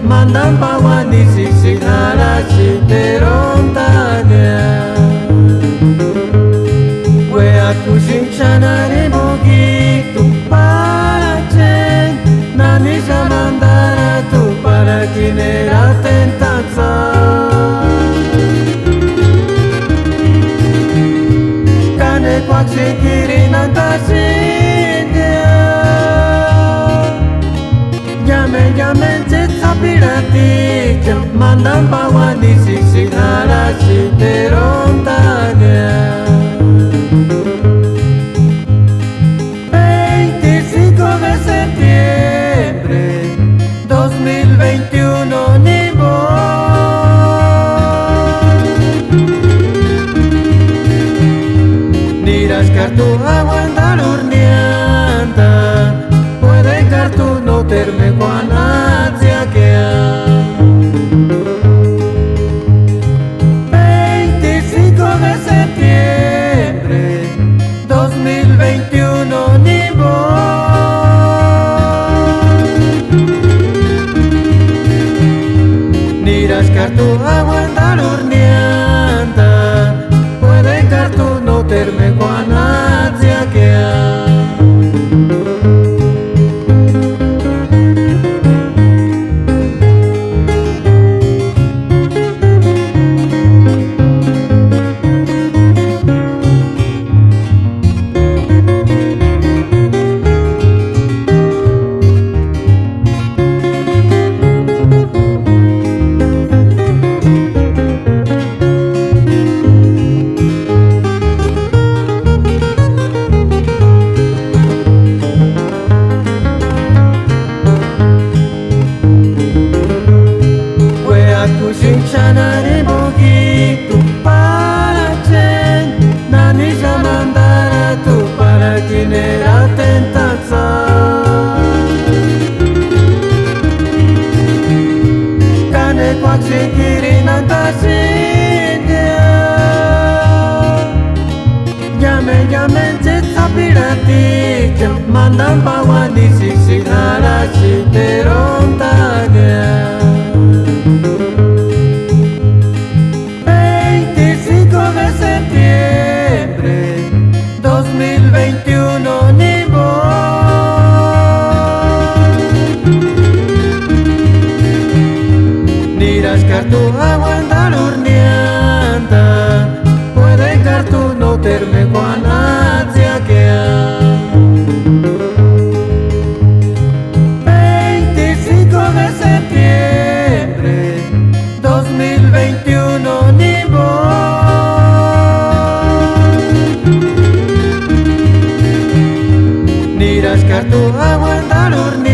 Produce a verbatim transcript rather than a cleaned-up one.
Mandani pauani sïsïni jarhasti erontani. Uéakuxinti xáni arhimukini tu páracheni, nani xáni mandarhatu para k'inera tentatsï. Kanekua xikiri nantasïndia. Iámendu iámendu tsítsï sapirhaticha, mandani pauani sïsïni jarhasti erontani. Veinticinco de septiembre dos mil veintiuno jimbo. Niraxkarhu tu auandarhurni ánda, puedenkarhu tu nóteru mékuani átsiakia. Veinticinco de septiembre dos mil veintiuno jimbo. Niraxkarhu tu auandarhurni ánda, puedenkarhu tu nóteru mékuani átsiakia. Uéakuxinti xáni arhimukini tu páracheni, nani xáni mandarhatu para k'inera tentatsï. Kanekua xikiri nantasïndia. Iámendu iámendu tsítsï sapirhaticha, mandani pauani sïsïni jarhasti erontani. Veinticinco de septiembre dos mil veintiuno jimbo. Niraxkarhu tu auandarhurni ánda, puedenkarhu tu nóteru mékuani átsiakia. Veinticinco de septiembre dos mil veintiuno jimbo. Niraxkarhu tu auandarhurni